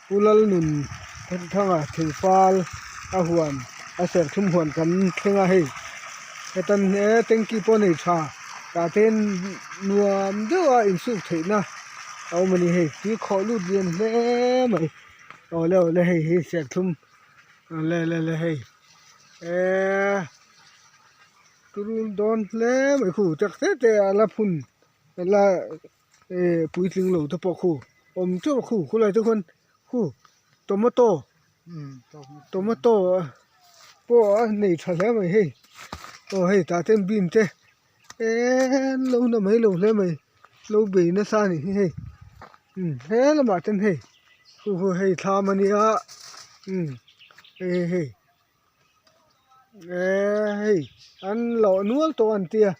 Pu Lalnun Thanga thingfal a huan a serthlum huan kan thleng a hei hetan he tanky pawh a nei tha tah te hian nuam deuh a insuk theihna a awm a ni hei tui khawh lut lian hle mai awle awle hei hi serthlum le le le hei eee turun dawn hle mai khu tak te te a la phun a la. Eh puitling lo te pawh khu awm teuh a khu khulai te khuan khu tomato tomato pawh a nei tha hle mai hei aw hei tah ten bean te eee an lo na mai lo hle mai lo bei nasa a nih hi hei umm he lamah ten hei khu khu hei thlam a nia umm hei hei eee hei an lawh nual tawh an tia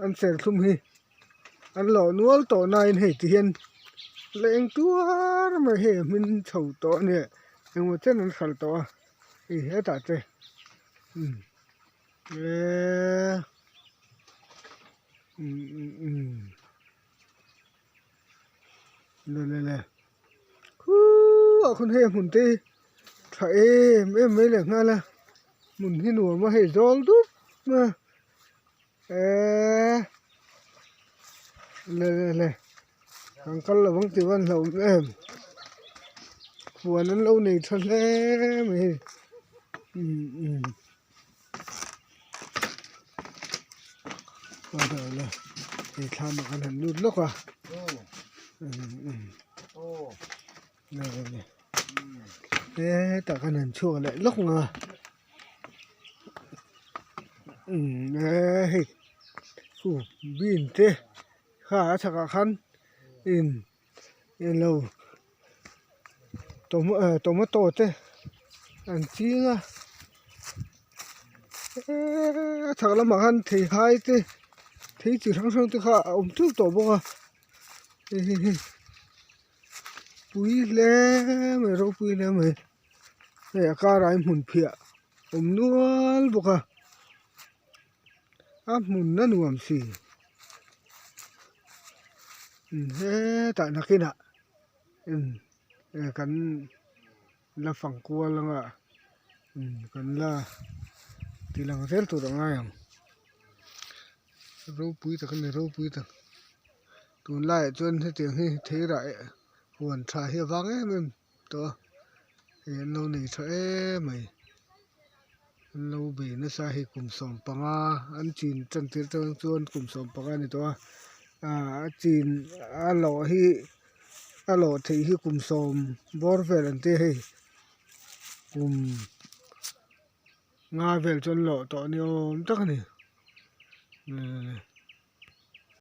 an serthlum hi. An lawh nual tawh nain hei ti hian la eng tuar mai hei a hmin chho tawh a nia engmaw chen an hralh tawh a hei hetah te umm eeee umm umm umm le le le khuuuh ah khawn hei a hmun te hi tha em em mai leh nghal a hmun hi nuam a hei zawl dup mai a. Eee le le le kan kal lo ang tih van hlauh em huan an lo nei tha hle mai hei umm umm hei thlam ah kan han lut lawk a umm umm le le le hetah kan han chhuak leh lawk ang a. Umm eee hei chu bean te kha a chhakah khan in englo tomato te an ching a eee a chhak lamah khan theihai te thei chi hrang hrang te kha a awm teuh tawh bawk a hei hei hei pui hle mai ropui hle mai. Hei a karah hi hmun phiah awm nual bawk a a hmun a nuam si hetah nakinah kan la fang kual anga kan la ti lang zel tur a ngai ang ropui tak a ni ropui tak tunlaiah chuan hetiang hi theirah huan tha hi a vang em em. Tawh a hei an lo nei tha em mai an lo bei nasa hei kum 15 an chin tan tir atang chuan kum 15 a ni tawh a ah a chin a lawh hi a lawh theih hi kum sawm bawr vel an tia hei kum nga vel chu an lawh tawh ni awm tak a ni.